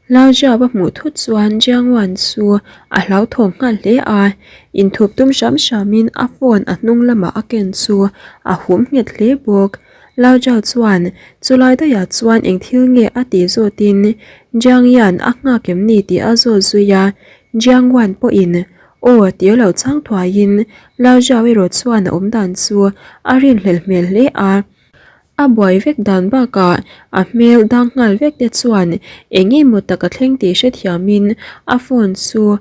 Lao Jiao a hmuh thut chuan Jiang Wan chu a hlauthawng nghal hle a, inthup tum hram hramin a phone a hnung lamah a ken chu a hum nghet hle bawk. Lao Jiao chuan chulai daihah chuan eng thil nge a tih zawtin Jiang Yan a nghak em ni tih a zawt zui a, Jiang Wan pawhin aw tih a lo chhang thuaiin Lao Jiao erawh chuan a awm dan chu a rinhlelh hmel hle a. A buai vek dan bakah a hmel dang nghal vek te chuan eng emaw tak a thleng tih hrethiamin a phone chu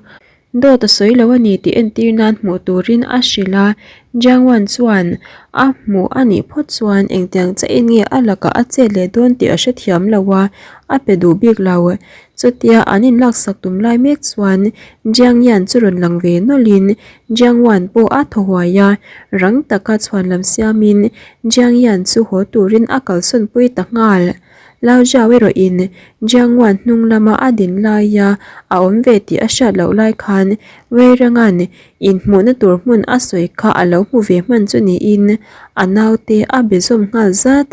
dawt a sawi lo a ni tih entir nan hmuh turin a hrilh a. Jiang Wan chuan a hmuh a nih phawt chuan engtiang chiahin nge a lakah a chet leh dawn tih a hrethiam lo a, a pe duh bik lo. Chutia an inlaksak tum lai mek chuan Jiang Yan chu rawn lang ve nawlhin Jiang Wan pawh a thaw huai a, rang taka chhuan lam siamin Jiang Yan chu haw turin a kalsawn pui ta nghal. Lao Jiao erawhin Jiang Wan hnung lama a din laia a awm ve tih a hriat loh lai khan Wei Renga'n inhmuhna tur hmun a sawi kha a lo hmu ve hman chu niin a naute a be zawm nghal zat.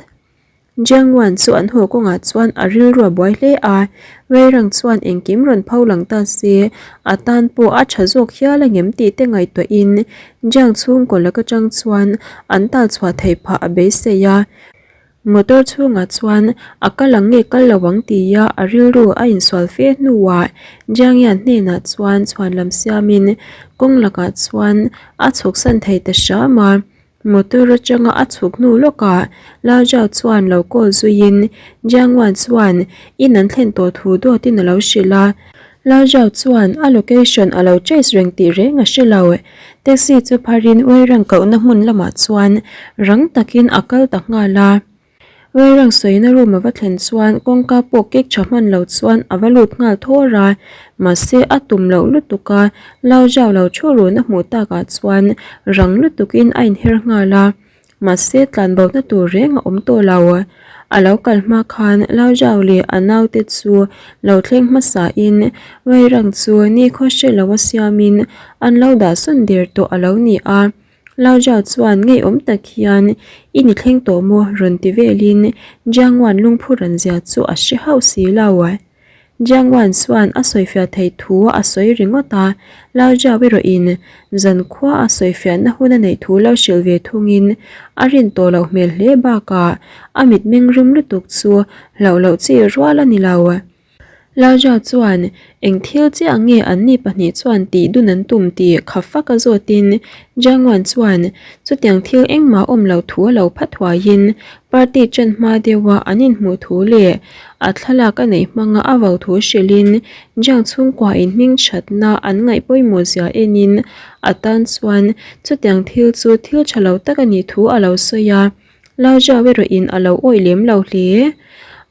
Jiang Wan chu an haw kawngah chuan a rilru a buai hle a, Weirang chuan engkim rawn pho lang ta se, a tan pawh a tha zawk hial angem tih te ngaihtuahin Jiang chhungkaw lak atang chuan an tal chhuah theih phah a beisei a. Motor chhungah chuan a kal ang nge kal lo ang tia a rilru a insual fe hnuah Jiang Yan hnenah chuan chhuanlam siamin kawng lakah chuan a chhuksan thei ta hram a. Motor atanga a chhuk hnu lawkah Lao Zhao chuan lo call zuiin Jiang Wan chuan in an thlen tawh thu dawtin a lo hrilh a. Lao Zhao chuan a location a lo trace reng tih reng a hre lo. Taxi chu pharin Weirang kohna hmun lamah chuan rang takin a kal ta nghal a. Weirang sawina room a va thlen chuan kawngka pawh kek tha hman lo chuan a va lut nghal thawr a, mahse a tum loh lutuk a, Lao Zhao lo thu run a hmuh takah chuan rang lutukin a inher nghal a, mahse tlanbohna tur reng a awm tawh lo. A lo kal hma khan Lao Zhao leh a naute chu lo thleng hmasain Weirang chu nikhaw hre lo a siamin an lo dah sawn der tawh a lo ni a. Lao Zhao chuan ngeiawm tak hian, I ni thleng tawh maw? rawn ti velin Jiang Wan lungphu ran zia chu a hre hauh si lo. Jiang Wan chuan a sawifiah theih thu a sawi ringawt a, Lao Zhao erawhin zankhua a sawifiahna hun a neih thu lo hrilh ve thungin a rin tawh loh hmel hle bakah a mitmeng rum lutuk chu hlauh loh chi rual a ni lo. Laja chuan eng thil chiah nge an ni pahnih chuan tih dun an tum tih kha fak a zawtin Jangwan chuan chutiang thil engmah awm loh thu a lo phat huaiin party ṭan hma deuha an inhmuh thu leh a thlalak a neih hmanga a vo thu hrilhin Jang chhungkua inhming ṭhatna an ngaih pawimawh zia enin a tan chuan chutiang thil chu thil ṭha lo tak a nih thu a lo sawi a. Laja erawhin a lo awih lem lo hle.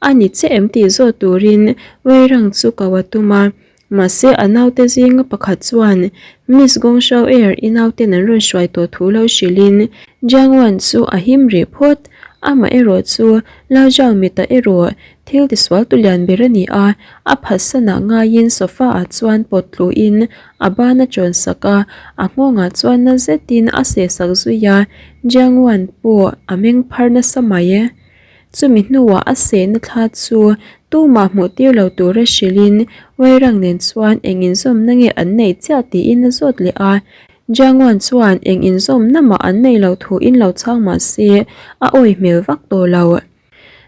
A ni che em tih zawt turin Weirang chu ko a tum a, mahse a naute zinga pakhat chuan Miss Gongshao Air i nauten an rawn hruai tawh thu lo hrilhin Jiang Wan chu a him rih phawt. Amah erawh chu Laja mitah erawh thil tisual tu lian ber a ni a, a phatsanah ngaiin sofa ah chuan pawt tluhin A ban a chawn sak a, a nghawngah chuan na zetin a seh sak zui a, Jiang Wan pawh a meng phar nasa mai e. Chumi hnuah a sehna thla chu tumah hmuh tir lo tura hrilhin Weirang nen chuan eng inzawmna nge an neih chiah tiin a zawt leh a, Jiang Wan chuan eng inzawmna mah an neih loh thuin lo chhang mah se a awih hmel vak tawh lo.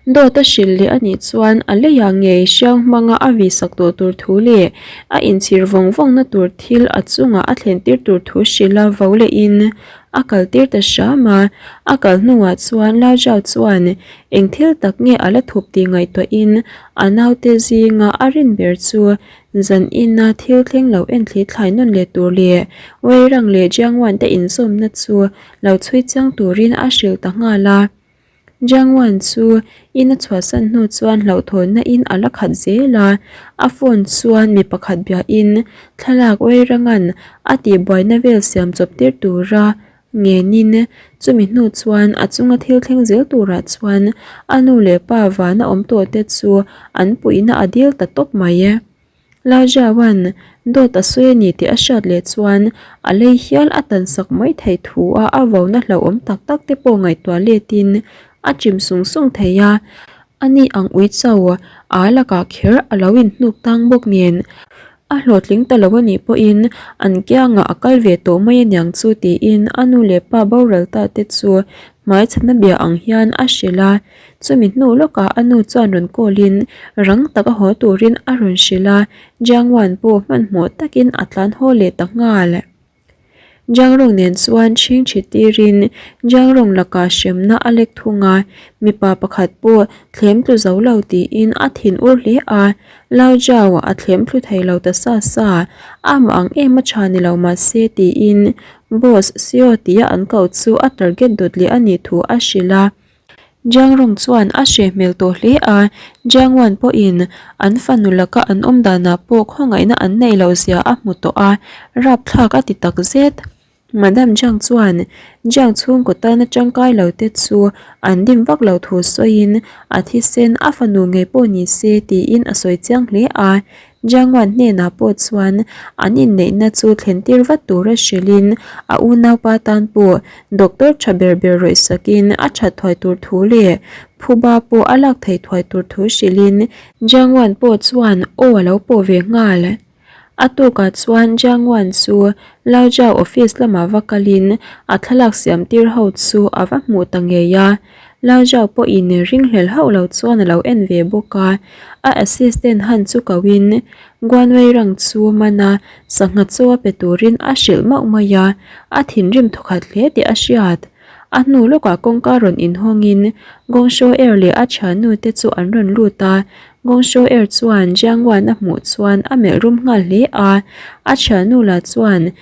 Dawt a hrilh leh a nih chuan a leiah ngei hriang hmanga a vih sak tawh tur thu leh a inchhir vawng vawngna tur thil a chungah a thlen tir tur thu hrilh a vo lehin a kal tir ta hram a. A kal hnuah chuan Lao Zhao chuan eng thil tak nge a la thup tih ngaihtuahin a naute zinga a rin ber chu zan ina thil thleng lo en thli thlai nawn leh tur leh Wei Rang leh Jiang Wan te inzawmna chu lo chhui chiang turin a hrilh ta nghal a. Jiang Wan chu in a chhuahsan hnu chuan hlauhthawnna in a la khat zel a, a phone chuan mi pakhat biahin thlalak Weirangan a tihbuaina vel siam chawp tir tura ngenin chumi hnu chuan a chunga thil thleng zel turah chuan a nu leh pa vana awm tawh te chu an puihna a dil ta tawp mai e. Lajawan dawt a sawi a ni tih a hriat leh chuan a lei hial a tan sak mai theih thu a a vona hlauhawm tak tak te pawh ngaihtuah letin a chim sung sung thei a. Ani ang ui cho a lakah kher a lo inhnuk tang bawk nen a hlawhtling ta lo a nih pawhin an kiangah a kal ve tawh mai aniang chu tiin a nu leh pa boral ta te chu hmaichhana bia ang hian a hrilh a. Chumi hnu lawkah a nu chuan rawn call in rang taka haw turin a rawn hrilh a, Jiang Wan pawh hmanhmawh takin a tlan haw leh ta nghal. Jiangrong nen chuan chhing chhi tirin Jiangrong lakah hremna a lek thung a, mipa pakhat pawh thlem tlu zo lo tiin a thin ur hle a, Lao Jiao a thlem thlu thei lo ta sa sa, amah ang em a tha ni lo mahse tiin Boss Seo tia an koh chu a target dawt leh a nih thu a hrilh a. Jiang Rong chuan a hreh hmel tawh hle a, Jiang Wan pawhin an fanu laka an awm danah pawh khawngaihna an neih loh zia a hmu tawh a, rapthlak a ti tak zet. Madam Jiang chuan Jiang chhungkaw tana tangkai lo te chu an dim vak lo thu sawiin a thisen a fanu ngei pawh ni se tiin a sawi chiang hle a, Jiang Wan hnenah pawh chuan an inneihna chu thlen tir vat tura hrilhin a unaupa tan pawh Doctor tha ber ber rawih sakin a that thuai tur thu leh phuba pawh a lak theih thuai tur thu hrilhin Jiang Wan pawh chuan aw a lo pawh ve nghal. A tukah chuan Jiang Wan chu Lao Jiao office lamah va kalin a thlalak siam tir ho chu a va hmuh ta ngei a. Lao Jiao pawhin ringhlel hauh lo chuan a lo en ve bawk a, a assistant han chu kohin Guan Weirang chu man a, sangha chaw a pe turin a hrilh mauh mai a, a thinrim thawkhat hle tih a hriat. A hnu lawkah kawngka rawn inhawngin Gongshaw Air leh a thiannu te chu an rawn lut a, Gongshaw Air chuan Jiang Wan a hmuh chuan a melh rum nghal hle a, a thiannu lah chuan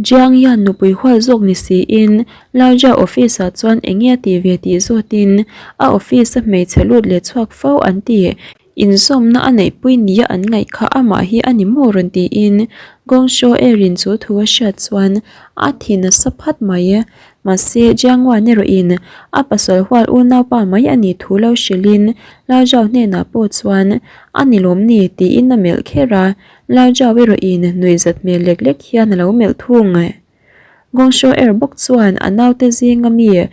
Jiang Yan nupui hual zawk ni siin Laojia office ah chuan eng nge a tih ve tih zawtin a office a hmeichhe lut leh chhuak fo an ti. Inzawmna a neihpui nia an ngaih kha amah hi a ni maw rawn tiin Gongshaw Erin chu thu a hriat chuan a thi nasa phat mai. Mahse Jiang Wan erawhin a pasal hual unaupa mai a nih thu lo hrilhin Laojia hnenah pawh chuan a ni lawm ni tiin a melh kher a. Lao Jiao erawhin nuihzat hmel lek lek hian a lo melh thung. Gongshaw Er bawk chuan a naute zinga mi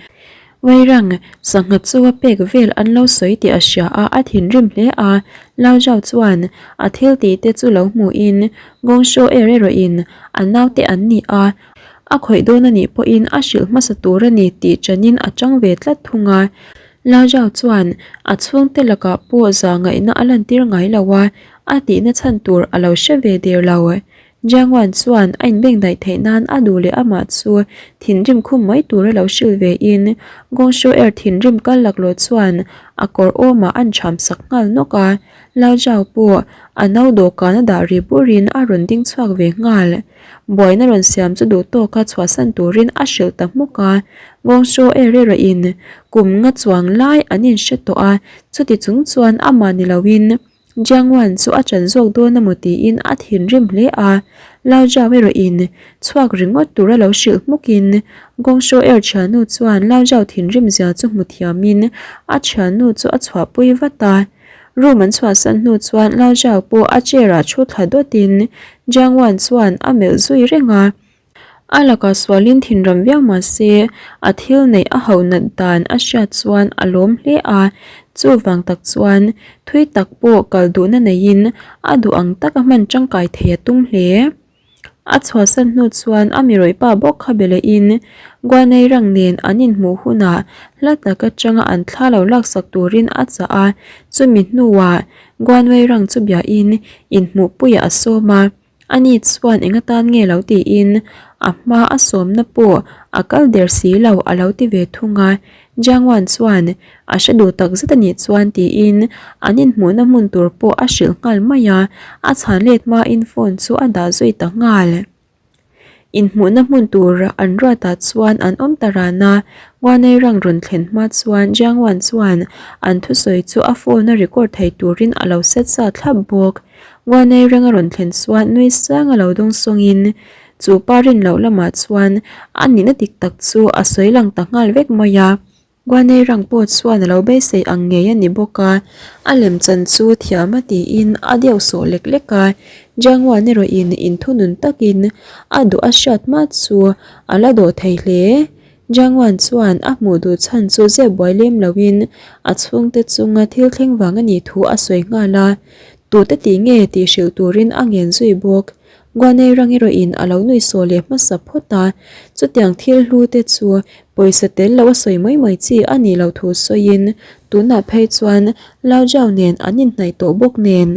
Weirang sangha chu a pek vel an lo sawi tih a hria a, a thinrim hle a. Lao Jiao chuan a thil tih te chu lo hmuhin Gongshaw Er erawhin a naute an ni a, a khawih dawn a nih pawhin a hrilh hmasa tur a ni tih chanin a chang ve tlat thung a. Lao Jiao chuan a chhungte lakah pawh zahngaihna a lantir ngai lo a, A tihna chhan tur a lo hre ve der lo. Jiang Wan chuan a inbengdaih theih nan a duh leh amah chu thinrim khum mai tur a lo hrilh ve in Gongshu Air thinrim kal laklawh chuan a kawr awmah an cham sak nghal nawk a, Lao Zhao pawh a no dawhkan a dah ri burin a rawn ding chhuak ve nghal. Buaina rawn siam chu duh tawka chhuahsan turin a hrilh ta hmuk a, Gongshu Air erawhin kum nga chuang lai an inhre tawh a, chuti chung chuan amah ni loin Jiang Wan chu a chan zawk dawn emaw tiin a thinrim hle a, Lao Jiao erawhin chhuak ringawt tura lo hrilh hmukin Gongshaw Air thiannu chuan Lao Jiao thinrim zia chu hmu thiamin a thiannu chu a chhuahpui vat a. Room an chhuahsan hnu chuan Lao Jiao pawh a chair ah thu thla dawtin Jiang Wan chuan a melh zui reng a. A lakah sualin thinram viau mah se, a thil neih a hauh nat dan a hriat chuan a lawm hle a, chuvang tak chuan thui tak pawh kal duhna neiin a duh ang taka hman tangkai thei a tum hle. A chhuahsan hnu chuan a mirawih pa bawk kha be lehin Guanei rang nen an inhmuh hunah hla tak atanga an thla lo laksak turin a chah a, chumi hnuah Guanei rang chu biain inhmuhpuiah a sawm a. Ani chuan eng atan nge lo tiin a hma a sawmna pawh a kal der si lo a lo ti ve thung a. Jiang Wan chuan a hre duh tak zet a nih chuan tiin an inhmuhna hmun tur pawh a hrilh nghal mai a, a chhan let hmain phone chu a dah zui ta nghal. Inhmuhna hmun tur an ruatah chuan an awm ta ran a, Guanei rang rawn thlen hma chuan Jiang Wan chuan an thusawi chu a phone a record thei turin a lo set sa thlap bawk. Guanei reng a rawn thlen chuan nui sang a lo dawng sawngin chu pa rin loh lamah chuan a nihna dik tak chu a sawi lang ta nghal vek mai a. Guanei rang pawh chuan a lo beisei ang ngei a ni bawk a, a lemchan chu thiam a tiin a deuh sawh lek lek a. Jiangwan erawhin inthunun takin a duh a hriat hma chu a la dawh thei hle. Jiang Wan chuan a hmuh duh chhan chu zep buai lem loin a chhungte chunga thil thleng vang a nih thu a sawi nghal a, tute tih nge tih hrilh turin a ngen zui bawk. Guanei rang erawhin a lo nui saw leh hmasa phawt a, chutiang thil hlu te chu pawisa tel lo a sawi mai mai chi a nih loh thu sawiin tunah phei chuan Lao Jiao nen an inhnaih tawh bawk nen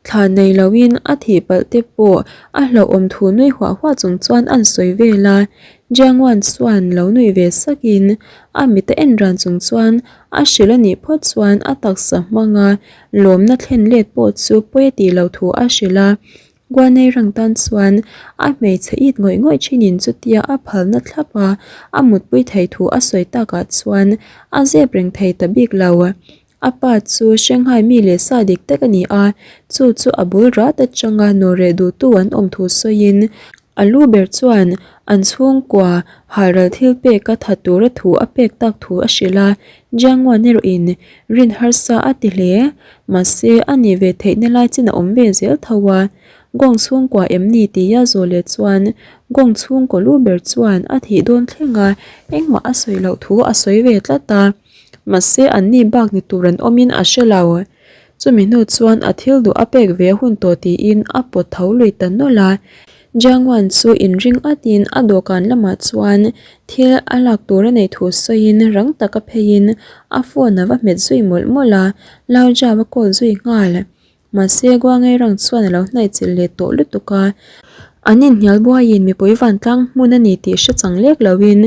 thla nei loin a thih palh te pawh a hlauhawm thu nui huah huah chung chuan an sawi vel a, Jiang Wan chuan lo nui ve sakin a mit a en ran chung chuan a hrilh a nih phawt chuan a taksa hmanga lawmna thlen let pawh chu pawi a tih loh thu a hrilh a. Guanei rang tan chuan a hmeichhe it ngawih ngawih thinin chutia a phalna thlap a, a mutpui thei thu a sawi takah chuan a zep reng thei ta bik lo. A pa chu Shanghai mi leh sa dik tak a ni a, chu chu a bul rat atanga nawhreh duhtu an awm thu sawiin a lu ber chuan an chhungkua halral thil peka tha tura thu a pek tak thu a hrilh a, Jiang Wan erawhin rin harsa a ti hle. Mahse, a nih ve theihna lai chin a awm ve zel tho a. Gong chhungkua em ni tia zawh leh chuan Gong chhungkaw lu ber chuan a thih dawn thleng a, engmah a sawi loh thu a sawi ve tlat a. Mahse, anni bak ni tur an awmin a hre lo. Chumi hnu chuan a thil duh a pek ve hun tawh tiin a pawt tho lui ta nawlh a. Jiang Wan chu inring atin a dawhkan lamah chuan thil a lak tur a neih thu sawiin rang taka pheiin a phone a va hmet zui mawlh mawlh a, Lao Zhao a call zui nghal. Mahse Guangei rang chuan a lo hnaih chilh leh tawh lutuk a, an inhnial buaiin mipui vantlang hmun a ni tih hre chang lek loin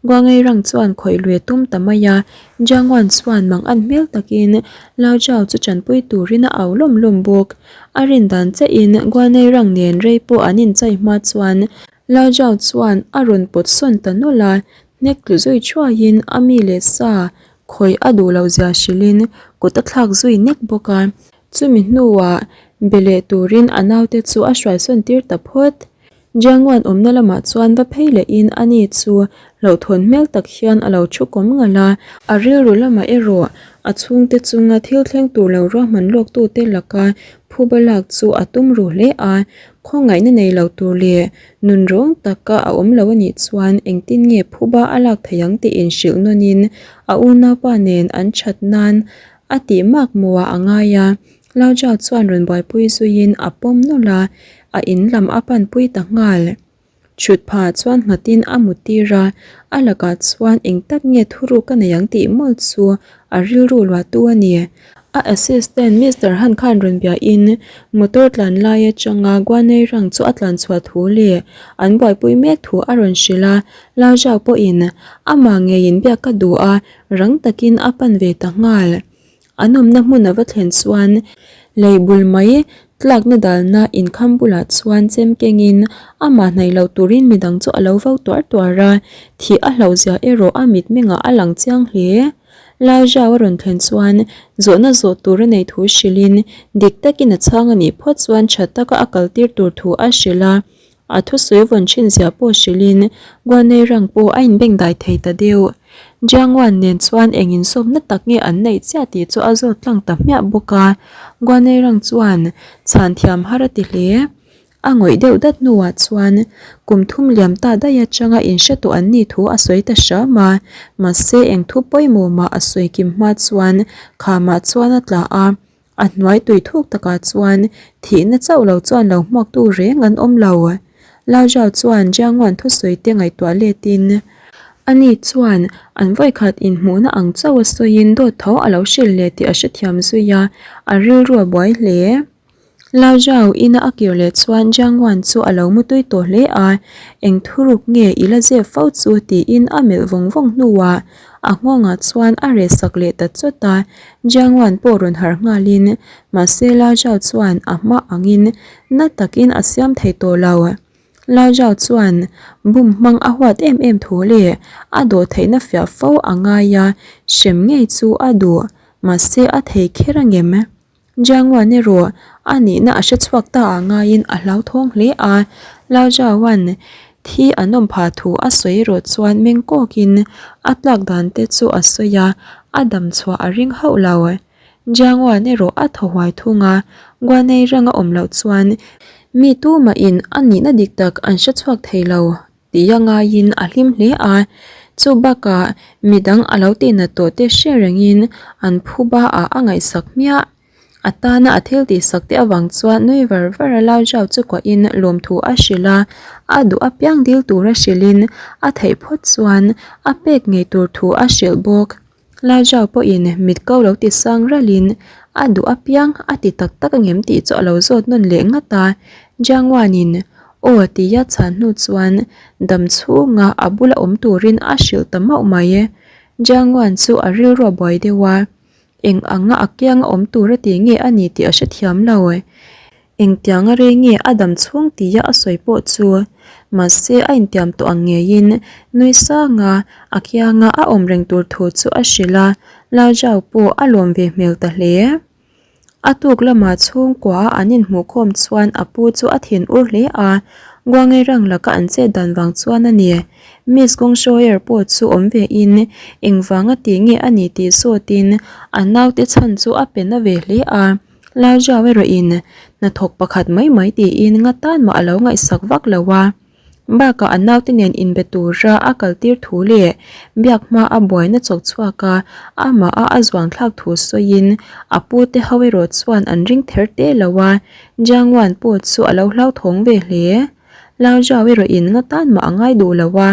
Guangei rang chuan khawih lui a tum ta mai a, Jiang Wan chuan mang an hmel takin Lao Zhao chu tanpui turin a au lawm lawm bawk. A rin dan chiahin Guanei rang nen rei pawh an inchai hma chuan Lao Zhao chuan a rawn pawt sawn ta nawlh a, hnek tlu zui thuaiin a mi leh sa khawih a duh loh zia hrilhin kut a thlak zui nek bawk a. Chumi hnuah be leh turin a naute chu a hruaisawn tir ta phawt. Jianguan awmna lamah chuan va phei lehin ani chu hlauhthawn hmel tak hian a lo thu kawm ngalh a. A rilru lamah erawh a chhungte chunga thil thleng tur lo ruahman lawktute laka phuba lak chu a tum ru hle a, khawngaihna nei lo tur leh nunrawng taka a awm lo a nih chuan engtin nge phuba a lak theih ang tih inhrilh nawnin a unaupa nen an that nan a tih mak mawah a ngai a. Lao Zhao chuan rawn buaipui zuiin a pawm nawlh a, a in lam a panpui ta nghal. Thut phah chuan nghatin a mu tir a, a lakah chuan eng tak nge thuruk ka nei ang tih mawlh chu a rilru luahtu a ni. A assistant Mister Han khan rawn biahin motor tlan lai atanga Guanei rang chu a tlan chhuah thu leh an buaipui mek thu a rawn hrilh a, Lao Zhao pawhin amah ngeiin biak ka duh a, rang takin a pan ve ta nghal. An awmna hmun a va thlen chuan lei bul mai tlakna dalna inkham bulah chuan chem kengin amah hnaih loh turin midang chu a lo vau tuar tuar a, thih a hlauhzia erawh a mitmengah a lang chiang hle. Lao Zhao a rawn thlen chuan zawhna zawh tur a neih thu hrilhin dik takin a chhang a nih phawt chuan tha taka a kaltir tur thu a hrilh a, A thusawi vawn thin zia pawh hrilhin Guanei rang pawh a inbengdai thei ta deuh. Jiang Wan nen chuan eng insawmna tak nge an neih chiah tih chu a zawt tlang ta hmiah bawk a. Guanei rang chuan chhan thiam har a ti hle. A ngawih deuh dat hnuah chuan kum thum liam ta daih atanga inhre tawh an nih thu a sawi ta hram a. Mahse eng thu pawimawh mah a sawi kim hma chuan khamah chuan a tla a. A hnuai tui thuk takah chuan thihna chauh lo chuan lo hmuaktu reng an awm lo. Lao Zhao chuan Jiang Wan thusawi te ngaihtuah letin ani chuan an vawikhat inhmuhna ang chauh a sawiin dawt tho a lo hrilh leh tih a hrethiam zui a, a rilru a buai hle. Lao Zhao ina a kir leh chuan Jiang Wan chu a lo mutui tawh hle a, eng thuruk nge i la zep fo chu tiin a melh vawng vawng hnuah a nghawngah chuan a reh sak leh ta chawt a, Jiang Wan pawh rawn harh nghalin mahse Lao Zhao chuan a hma angin na takin a siam thei tawh lo. Lao Zhao chuan bum hmang a huat em em thu leh a dawh theihna fiah fo a ngai a, hrem ngei chu a duh, mahse a thei kher angem? Jiang Wan erawh a nihna a hre chhuak ta ah ngaiin a hlauthawng hle a, Lao Zhao-a'n thi an awm phah thu a sawi erawh chuan meng kawkin a tlak dan te chu a sawi a, a dam chhuah a ring hauh lo. Jiang Wan erawh a thaw huai thung a, Guanei rang a awm loh chuan mi tumahin a nihna dik tak an hre chhuak thei lo. Tia ngaiin a hlim hle a. Chu bakah midang a lo tihna tawh te hre rengin an phuba ah a ngaihsak hmiah. A tana a thil tihsak te avang chuan nui var var a Lao Zhao chu kuahin lawmthu a hrilh a, a duh apiang dil tura hrilhin a theih phawt chuan a pek ngei tur thu a hrilh bawk. Lao Zhao pawhin mit ko lo ti sang ralhin a duh apiang a ti tak tak angem tih chu a lo zawt nawn leh ngat a, Jiang Wan-in aw tia chhan hnu chuan dam chhunga a bula awm turin a hrilh ta mauh mai. Jiang Wan chu a rilru a buai deuh a. Eng anga a kianga awm tur a ti nge a ni tih a hrethiam lo. Engtianga rei nge a dam chhung tia a sawi pawh chu. Mahse a intiam tawh ang ngeiin nui sanga a kianga a awm reng tur thu chu a hrilh a, Lao Zhao pawh a lawm ve hmel ta hle. A tuk lamah chhungkua an inhmuhkhawm chuan a pu chu a thin ur hle a, Guangei rang laka an chet dan vang chuan a ni. Miss Gongshawyer pawh chu awm ve in engvanga ti nge a ni tih zawt in a naute chhan chu a pe na ve hle a, Lao Zhao erawh in hnathawk pakhat mai mai tiin nga tan mah a lo ngaihsak vak lo a. Bakah a naute nen inbe tura a kal tir thu leh biak hma a buaina chawk chhuak a, amah a a zuang thlak thu sawiin a pu te ho erawh chuan an ring ther te lo a, Jiang Wan pawh chu a lo hlauthawng ve hle. Lao Zhao erawh in nga tan mah a ngai duh lo a,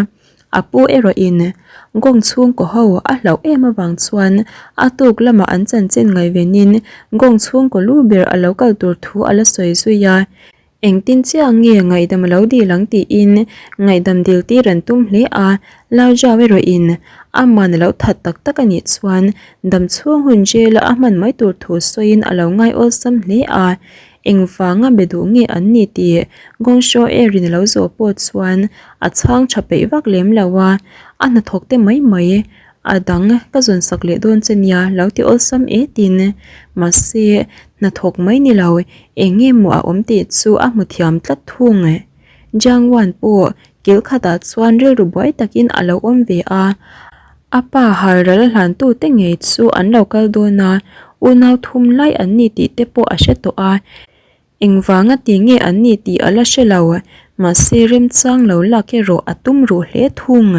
a pu erawh in Gong chhungkaw ho a hlauh em avang chuan a tuk lamah an chanchin ngaihven in Gong chhungkaw lu ber a lo kal tur thu a la sawi zui a, Engtin chiah nge ngaihdam a lo dil ang tiin ngaihdam dil tir an tum hle a, Lao Zhao erawh in aman a lo that tak tak a nih chuan dam chhung hun jail a a hman mai tur thu sawiin a lo ngai awlsam hle a, engvanga be duh nge an ni tih Gongshaw Air in a lo zawh pawh chuan a chhang tha peih vak lem lo a, a hnathawk te mai mai A dang ka zawn sak leh dawn che nia lo ti awlsam e tin. Mahse, hnathawk mai ni lo, eng nge maw a awm tih chu a hmu thiam tlat thung. Jiang Wan pawh kil khatah chuan rilru buai takin a lo awm ve a. A pa halral a hlantute ngei chu an lo kal dawn a, unau thum lai an ni tih te pawh a hre tawh a. Engvanga ti nge an ni tih a la hre lo, mahse remchang lo lak erawh a tum ruh hle thung.